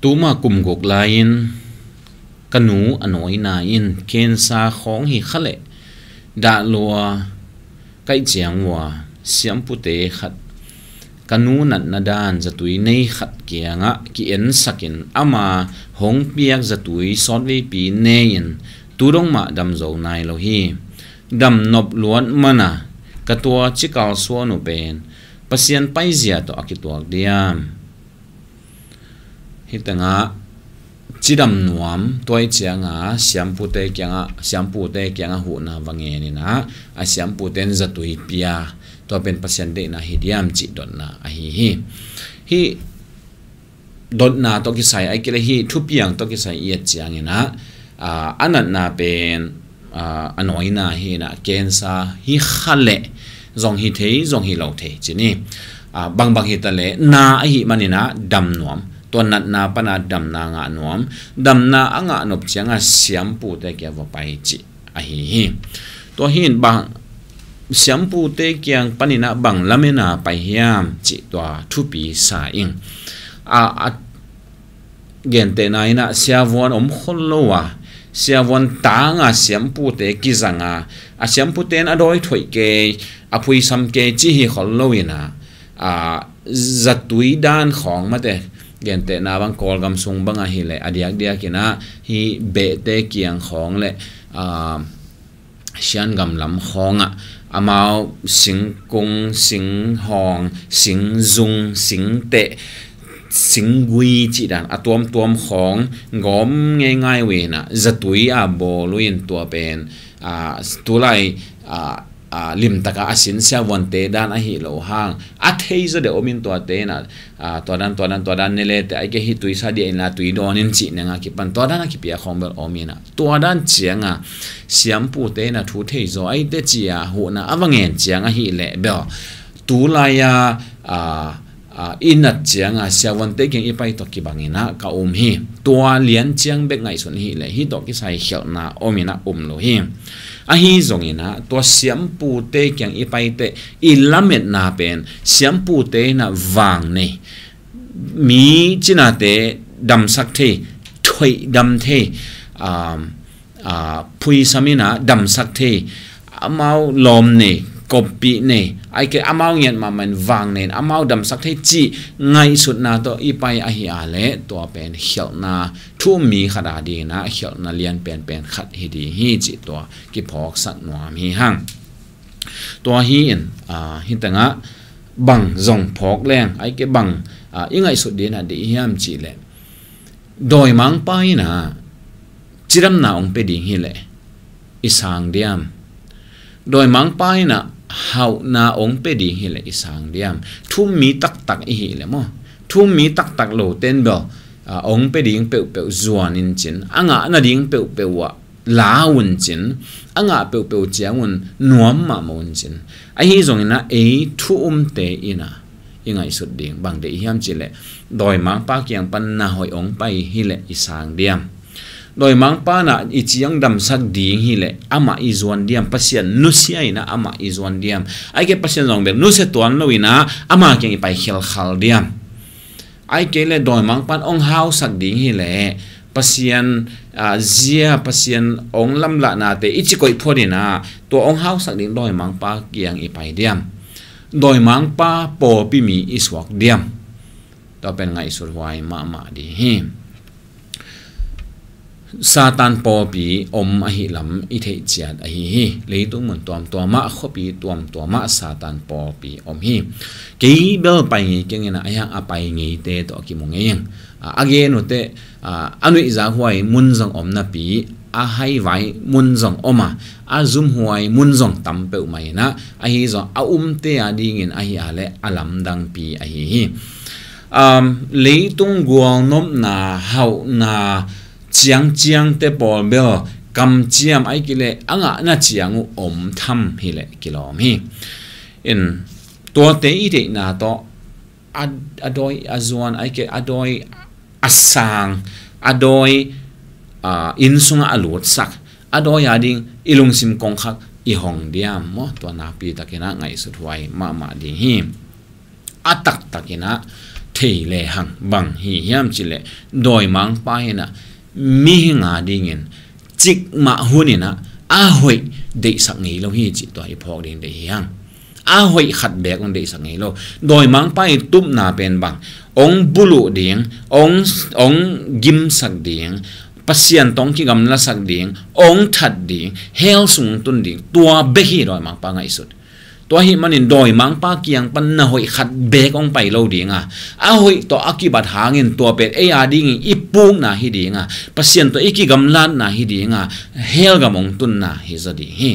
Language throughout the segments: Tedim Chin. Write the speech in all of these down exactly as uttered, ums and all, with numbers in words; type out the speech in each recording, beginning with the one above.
Tuma kum guk lai-in ka nu a nawina in kensa khawng hi kha leh dahlua kaih ciang ua siampute khat ka nu natna dan zatui nei khat kiangah ki-ensakin ama hong piak zatui sawtveipi ne-in tu dong mah damzo nai lo hi. Damnop luat mana ka tua cikal suan uh pen Pasian paizia tawh a kituak diam? Hih tengah cidam nuam tuai cianga siampute kiangah siampute kiangah huhna va ngeninah a siamputen zatui pia tua pen Pasian deihna hi diam cih dotna ahi hi. Hih dotna tawh kisai ai kile hih thupiang tawh kisai i et cianginah a natna pen a nawina hinah kensa hi kha leh zong hi thei zong hi lo thei ci ni. Bangbang hi ta leh na ahi maninah dam nuam, tua natna pana damna ngah nuam, damna a ngah nop cianga siampute kia va pai cih ahi hi. Tua hin bang siampute kiang paninah bang lamena pai hiam cih tua thupi sa ing. A gentehna inah siavuan om khol lo a siavuan tanga siampute kizanga a siamputen a dawi thoih kei a phuisam kei ci hi khol lo inah zatui dan khawng mate gentehna bang Kawlgam sung bang ahileh a diakdiakinah hih behte kiang khawng le siangam lam khawngah amau singkung, singhawng, singzung, singteh, singgui cih dan a tuamtuam khawng gawm ngeingai uh inah zatui a bawl uh in tua pen tulai limtaka a sin siavuante dan ahi lo hang a theizaw deuh om in tuate inah tua dan tua dan tua dan ne lete ai kei hih tuisa dia inla tui dawn in cih nenga kipan tua dan a kipia khawng bel om inah tua dan cianga siampute inah thu theizaw ai te cia huhna a va ngen ciang ahileh bel tulai-a i nat cianga siavuante kiang i pai tawh kibanginah ka um hi. Tua lian ciang bek ngaihsun hileh hih tawh kisai khialhna om inah um lo hi. Ahi zonginah tua siampute kiang i paite i lametna pen siampute inah vang nei mi cinate damsak thei, thoih dam thei, phuisam inah damsak thei, amau lawm nei, koppih nei ai kei amau ngiat mahmah in vang nei in amau damsak thei cih ngaihsutna tawh i pai ahi a leh tua pen khialhna thu um mi khat a dinginah khialhna lian penpen khat hi ding hi cih tua kiphawksak nuam hi hang. Tua hi in hih tengah bang zong phawk leng ai kei bang i ngaihsut dinginah deih hiam cihleh dawimangpa inah cidamna ong pe ding hileh i sang diam? Dawimangpa inah hauhna ong pe ding hileh i sang diam? Thu um mi taktak i hileh maw, thu um mi taktak loten bel ong pe ding peuhpeuh zuan in cin a ngah nading peuhpeuh uh ah la un cin a ngah peuhpeuh ciangun nuam mahmah un cin. Ahi zonginah ei thu umte inah i ngaihsut ding bang deih hiam cihleh dawimangpa kiang pan na hoih ong pai hileh i sang diam? Dawimangpa inah i ci ong damsak ding hileh amah i zuan diam? Pasian nusia inah amah i zuan diam? Ai kei Pasian zong bel nusia tuan lo inah ama kiang i pai khelkhal diam? Ai kei le dawimangpan ong hausak ding hileh Pasian zia Pasian ong lamlahnate i ci koih phuat inah tua ong hausak ding dawimangpa kiang i pai diam? Dawimangpa pawlpi mi i suak diam? Tua pen ngaihsut huai mahmah ding hi. Satan pawlpi om ahi lam i theih ciat ahi hi. Leitung mun tuamtuamah khuapi tuamtuamah Satan pawlpi om hi. Kei bel pai ngei keng inah a hiang a pai ngeite tawh a kimu ngei ing. A gen uh teh a nuihzak huai mun zong om napi a haivai mun zong om a a zumhuai mun zong tam peuhmah inah ahi zong a umte a dingin ahi a leh a lamdangpi ahi hi. Leitung gualnopna hauhna ciangciangte pawl bel kamciam ai kei leh a ngahna ciang uh om tham hileh kilawm hi. In tuate i deihna tawh a dawi a zuan ai kei a dawi a sang a dawi inn sungah a lutsak a dawi a ding i lungsim kongkhak i hong diam maw? Tua nakpi takinah ngaihsut huai mahmah ding hi. A taktakinah thei le hang. Bang hi hiam cih leh dawimangpa in ah mihing a dingin cikmah hun in ah a hoih deihsak ngei lo hi cih tua i phawk ding deih hi hang. A hoih khat beek hong deihsak ngei lo. Dawimangpa i tupna pen bang, hong buluh ding, hong, hong gimsak ding, Pasian tawh hong kigamlasak ding, hong that ding, hell sung tun ding, tua bek hi dawimangpa ngaihsut. Tua ahih manin dawimangpa kiang pan na hoih khat beek hong pai lo ding a, a hoih tawh a kibat hangin tua pen ei a dingin i pukna hi ding a, Pasian tawh i kigamlatna hi ding a, hell gam hong tunna hi zaw ding hi.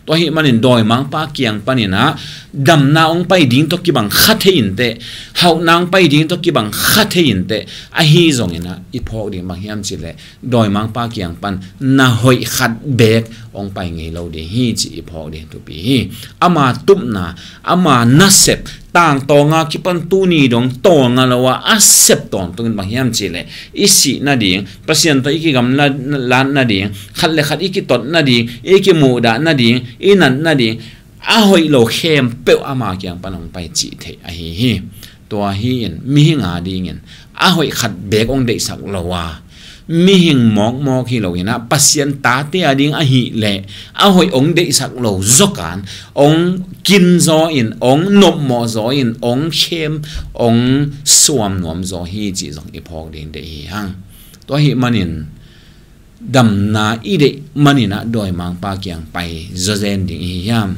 Tua ahih manin dawimangpa kiang panin ah damna hong pai ding tawh kibang kha thei inteh, hauhna hong pai ding tawh kibang kha thei inteh, ahi zongin ah i phawk ding bang hiam cih leh dawimangpa kiang pan na hoih khat beek hong pai ngei lo ding hi cih i phawk ding thupi hi. Ama tupna, ama nasep, tangtawnga kipan tuni dong tawlnga lo a a sep tawntungin bang hiam cih leh i sih nading, Pasian tawh i kigamlat nading, khat le khat i kitot nading, i kimuhdah nading, i nat nading, a hoih lo khempeuh ama kiang pan hong pai cih theih ahi hi. Tua hi-in mihing a dingin a hoih khat beek hong deihsak lo a, mihing mawkmawk hi lo in ah Pasian tate a ding ahih leh a hoih hong deihsak lo zaw kan, hong kin zaw in, hong nopmawh zaw in, hong khem, hong suam nuam zaw hi cih zong i phawk ding deih hi hang. Tua ahih manin damna i deih manin ah dawimangpa kiang pai zawzen ding i hi hiam?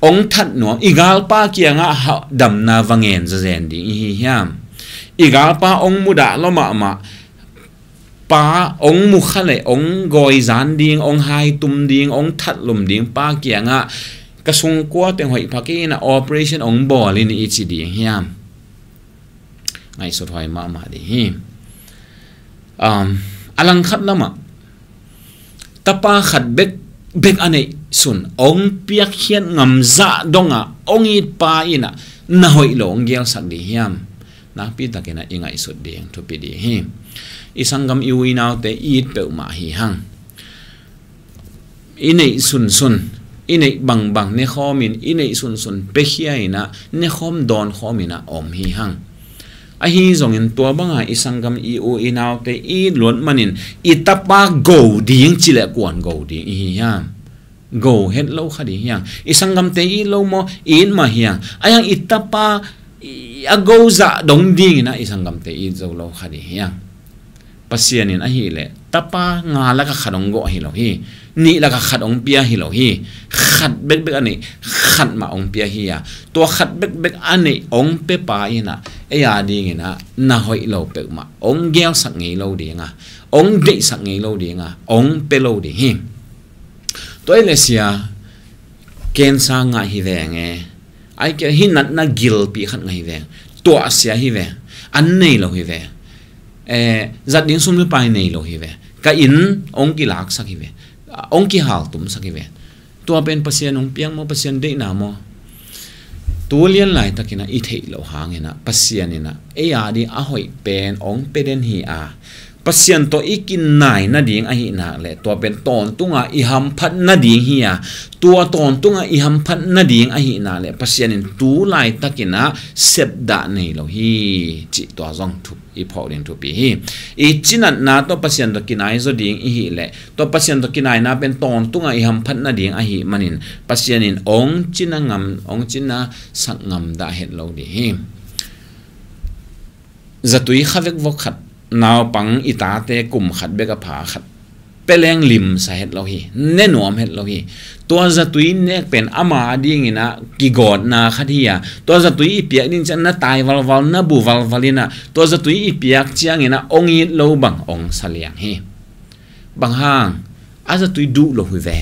Hong that nuam, i galpa kiangah ha-, damna va ngen zawzen ding i hi hiam? I galpa hong mudah lua mahmah, pa hong mukha le hong gawizan ding, hong haitum ding, hong thatlum ding pa kiangah ka sungkua teng hoih pha kei in ah operation hong bawl in i ci ding hiam? Ngaihsut huai mahmah ding hi. Um, a langkhat lamah tapa khat bekbek a neihsun hong piakkhiat ngam zah dongah hong it pa in ah na hoih lo hong gelsak ding hiam? Nakpitakin ah i ngaihsut ding thupi ding hi. I sanggam i u i naute i it peuhmah hi hang. I neih sunsun, i neih bangbang nekhawmin, i neih sunsun piakhia in ah nekhawm dawnkhawm in ah om hi hang. Ahi zongin tua banga i sanggam i u i naute i it luat manin i tapa go ding ci leh kuan go ding i hi hiam? Go het lo kha ding hiam? I sanggamte i it lo maw? I it mah hiam? A hiang i tapa i, a go zah dong dingin ah i sanggamte i it zo lo kha ding hiam? Pasian in ahih leh tapa nga lakah khat hong gawh hi lo hi. Nih lakah khat hong pia hi lo hi. Khat bekbek a neih, khat mah hong pia hi a, tua khat bekbek a neih hong pia pa in ah ei a dingin ah na hoih lo peuhmah hong gelsak ngei lo ding a, hong deihsak ngei lo ding a, hong pia lo ding hi. Tua ahih leh sia, cancer ngah hi veng e. Ai ke, hih natna gilpi khat ngah hi veng. Tuahsia hi veng. An nei lo hi veng. Eh, zat ding sum le pai nei lo hi veng. Ka inn hong kilaksak hi veng. Hong kihaltumsak hi veng. Tua pen Pasian hong piak maw, Pasian deihna maw? Tu lian laitakin ah i theih loh hangin ah Pasian in ah ei a ding a hoih pen hong pia den hi a, Pasian tawh i kinai nading ahih nak leh tua pen tawntunga i hamphat nading hi a, tua tawntunga i hamphat nading ahih nak leh Pasian in tu laitakin ah sepdah nei lo hi cih tua zong thup, i phawk ding thupi hi. I cinatna tawh Pasian tawh kinai zaw ding i hih leh tua Pasian tawh kinaina pen tawntunga i hamphat nading ahih manin Pasian in hong cina ngam, hong cina sak ngam dah het lo ding hi. Zatui kha vekvok khat, naupang i tate kum khat bek a pha khat pia leng limsa het lo hi, ne nuam het lo hi. Tua zatui nek pen ama dingin ah kigawtna khat hi a, tua zatui i piak ding ciang na tai valval, na bu valval in ah, tua zatui i piak ciangin ah hong it lo bang hong sa liang hi. Bang hang? A zatui duh lo hi ve.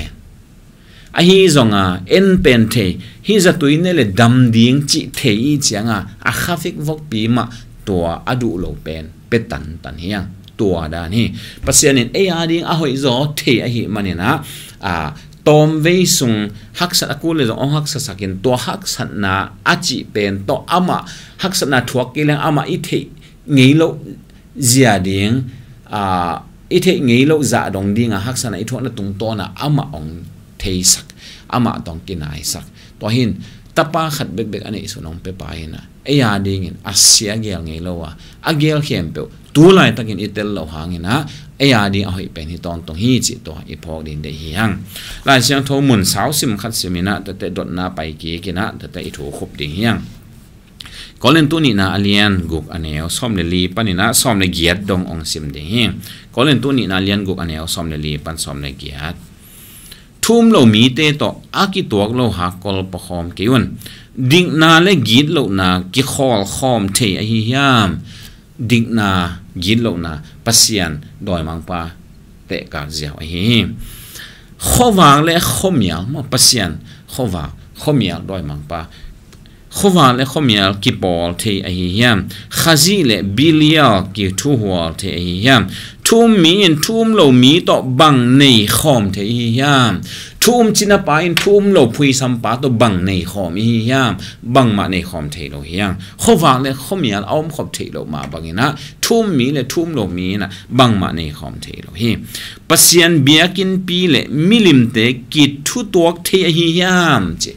Ahi zonga en pen thei, hih zatui ne le dam ding cih thei i cianga a kha vekvokpi mah tua a duh lo pen pia tantan hi a, tua dan hi. Pasian in ei a ding a hoih zaw thei ahih manin ah, a, tawmvei sung haksat a kul le zong hong haksatsakin tua haksatna a cih pen tawh amah haksatna thuak kei leng amah i theih ngei loh zia ding, a, i theih ngei loh zah dong dinga haksatna i thuakna tungtawna amah hong theisak, amah tawh hong kinaisak. Tua hin tapa khat bekbek a neihsun hong pia pa hi a, ei a dingin a sia gel ngei lo a, a gel khempeuh tu laitakin i tel loh hangin ah ei a ding a hoih pen hi tawntung hi cih tua i phawk ding deih hi hang. Lai Siangtho mun sau sim khat simin ah tate dotna pai kikin ah tate i thu khup ding hi hang. Korintu nihna a lian guk a neu sawm le li panin ah sawm le giat dong ong sim ding hi. Korintu nihna a lian guk a neu sawm le li pan sawm le giat. Thu um lo mite tawh a kituak lo hakkol pua khawm kei un. Dikna le gitlohna kikhawl khawm thei ahi hiam? Dikna, gitlohna, Pasian dawimangpa tehkak ziau ahi hi. Khuavak le khuamial maw, Pasian khuavak, khuamial dawimangpa, khuavak le khuamial kipawl thei ahi hiam? Khazih le Belial kithuhual thei ahi hiam? Thu um mi in thu um lo mi tawh bang nei khawm thei ahi hiam? Thu um cinapa in thu um lo phuisampa tawh bang nei khawm ahi hiam? Bangmah nei khawm thei lo hi hang. Khuavak le khuamial a om khop theih loh mah bangin ah thu um mi le thu um lo mi in ah bangmah nei khawm thei lo hi. Pasian biakinnpi le milimte kithutuak thei ahi hiam ci.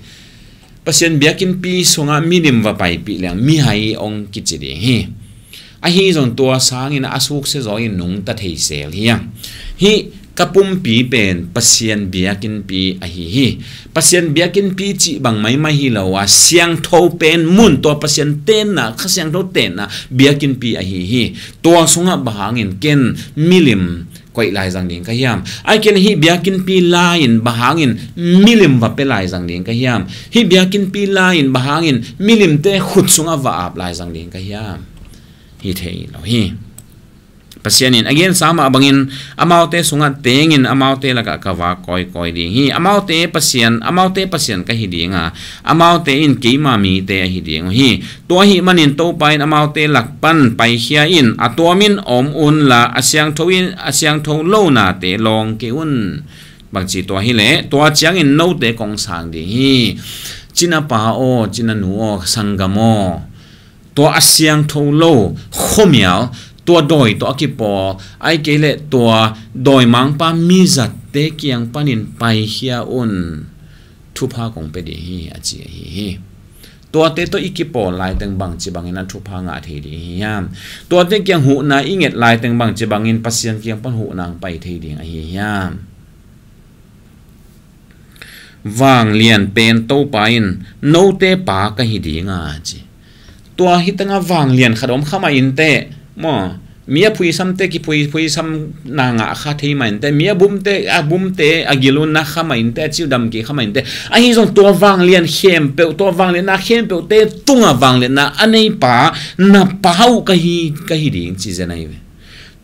Pasian biakinnpi sungah milim va paipih leng mihai ong kici ding hi. Ahi zong tua sangin a suksia zaw in nungta thei sel hi hang. Hih ka pumpi pen Pasian biakinnpi ahi hi. Pasian biakinnpi cih bang maimai hi lo a, siangtho pen mun, tua Pasian tenna, Kha Siangtho tenna biakinnpi ahi hi. Tua sungah bang hangin ken milim koih laizang ding ka hiam? Ai ken hih biakinnpi lai-in bang hangin milim va pia laizang ding ka hiam? Hih biakinnpi lai-in bang hangin milimte khut sungah va ap laizang ding ka hiam? Hi thei lo hi. Pasian in a gensa mah bangin amaute sungah tengin amaute lakah ka vak kawikawi ding hi. Amaute Pasian, amaute Pasian ka hi ding a, amaute in keima mite ahi ding uh hi. Tua ahih manin Topa in amaute lak pan paikhia in, a tuamin om unla, a siangtho in, a siangtho lo nate lawng kei un. Bangci tua hileh tua ciangin note kong sang ding hi. Cinapa aw, cinanu aw, sanggam aw, tua a siangtho lo khuamial, tua dawi tawh a kipawl, ai kei leh tua dawimangpa mizatte kiang panin paikhia un. Thupha kong pia ding hi, a ci ahi hi. Tuate tawh i kipawl laiteng bangci bangin a thupha ngah thei ding hi hiam? Tuate kiang huhna i nget laiteng bangci bangin Pasian kiang pan huhna ang pai thei ding ahi hiam? Vanglian pen Topa in note pa ka hi ding a ci. Tua hi tengah vanglian khat om kha mah inteh maw? Mi a phuisamte kiphui, phuisamna ngah kha thei mah inteh, mi a bumte, a bumte a gilun na kha mah inteh, a ciu dam kei kha mah inteh. Ahi zong tua vanglian khempeuh, tua vanglianna khempeuhte tungah vanglianna a neipa na pa uh ka hi, ka hi ding ci zen ahi ve.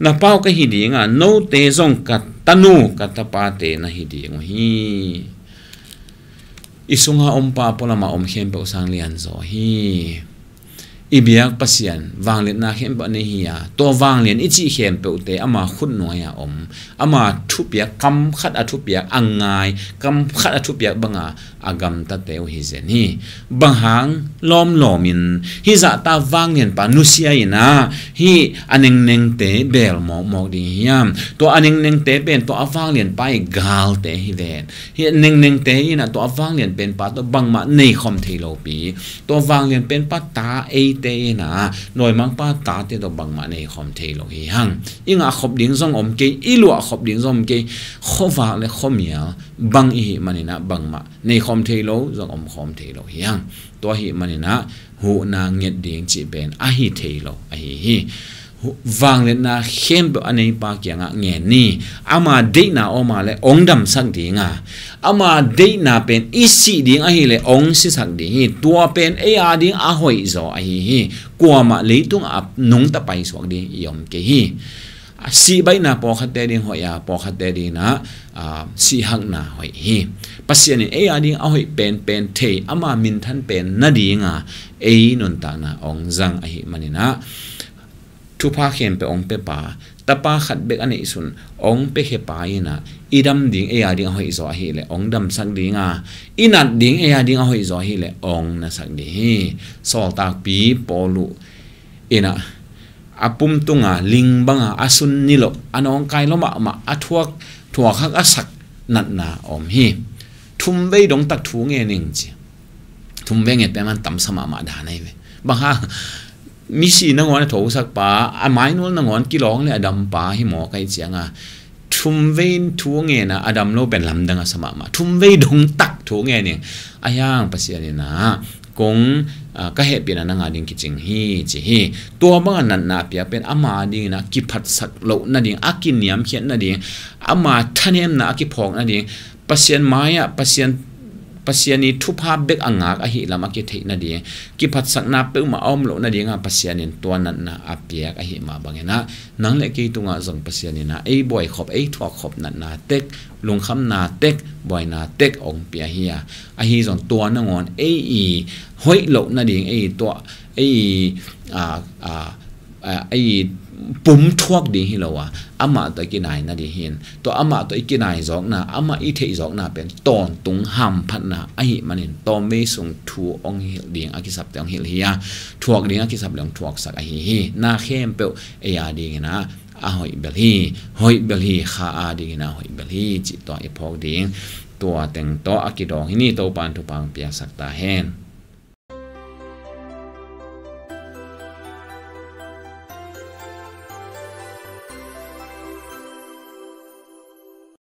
Na pa uh ka hi ding a, note zong ka tanu, ka tapate na hi ding uh hi. I sunga om pa pualamah om khempeuh sang lianzaw hi. I biak Pasian vangliatna khempeuh a nei hi a, tua vanglian i cih khempeuhte ama khutnuai-a om. Ama thupiak, kam khat a thupiak a ngai, kam khat a thupiak banga a gamtate uh hi zen hi. Bang hang lawmlawmin hih zahta vanglianpa nusia in ah hih a nengnengte beel mawkmawk ding hiam? Tua a nengnengte pen tua a vanglianpa i galte hi ven. Hih a nengnengte in ah tua a vanglian penpa tawh bangmah nei khawm thei lopi, tua vanglian penpa ta eite in ah dawimangpa tate tawh bangmah nei khawm thei lo hi hang. I ngah khop ding zong om kei, i luah khop ding zong om kei. Khuavak le khuamial bang i hih manin ah bangmah nei khawm thei lo, zong om khawm thei lo hi hang. Tua ahih manin ah huhna nget ding cih pen a hi thei lo ahi hi. Hu-, vangliatna khempeuh a neipa kiangah ngen ni. Ama deihna om a leh ong damsak ding a, ama deihna pen i sih ding ahih leh ong sisak ding hi. Tua pen ei a ding a hoihzaw ahi hi. Kuamah leitungah a nungta paisuak ding i om kei hi. A sih baihna pawlkhatte ding hoih a, pawlkhatte ding ah, a, sihhakna hoih hi. Pasian in ei a ding a hoih penpen thei, ama minthan pen nadinga ei nuntakna ong zang ahih manin ah, thupha khempeuh ong pia pa, tapa khat bek a neihsun ong piakhia pa in ah i dam ding, ei a ding a hoihzaw ahih leh ong damsak ding a, i nat ding ei a ding a hoihzaw ahih leh ong nasak ding hi. Sawltakpi Paul uh in ah a pum tunga ling banga a sun niloh, a nawngkai lua mahmah, a thuak, thuak hak a sak natna a om hi. Thumvei dong tak thu nge ning ci. Thumvei nge pen man tamsa mahmah dan ahi ve. Bang hang, misi nangawn a thosakpa, a mainul nangawn kilawng le a dampa hi maw ka hih cianga, thumvei thu ngen a, a dam lo pen lamdang a sa mahmah. Thumvei dongtak thu ngen in, a hiang Pasian in ah kong, ah, ka hehpihna nang a ding kicing hi ci hi. Tua banga natna a piak pen ama dingin ah kiphatsak loh nading, a kiniamkhiat nading, ama thanemna a kiphawk nading, Pasian mai-ah Pasian, Pasian i thupha bek a ngak ahi lam a kitheih nading, kiphatsakna peuhmah a om loh nadinga Pasian in tua natna a piak ahi mah bangin ah, nang le kei tungah zong Pasian in ah ei buaikhop, ei thuakkhop natna tek, lungkhamna tek, buaina tek hong pia hi a, ahi zong tua nangawn ei i hoih loh nading, ei tua, ei i, a, a, a, ei pum thuak ding hi lo a, amah tawh i kinai nading hi in. Tua amah tawh i kinai zawkna, amah i theih zawkna pen tawntung hamphatna ahi manin, tawmvei sung thu hong hilh ding a kisapte hong hilh hi a, thuak ding a kisap le hong thuaksak ahi hi. Na khempeuh ei a dingin ah a hoih bel hi, hoih bel hi, Kha a dingin ah hoih bel hi cih tua i phawk ding. Tua teng tawh a kidawng hi ni. Topa in thupha hong piaksak ta hen.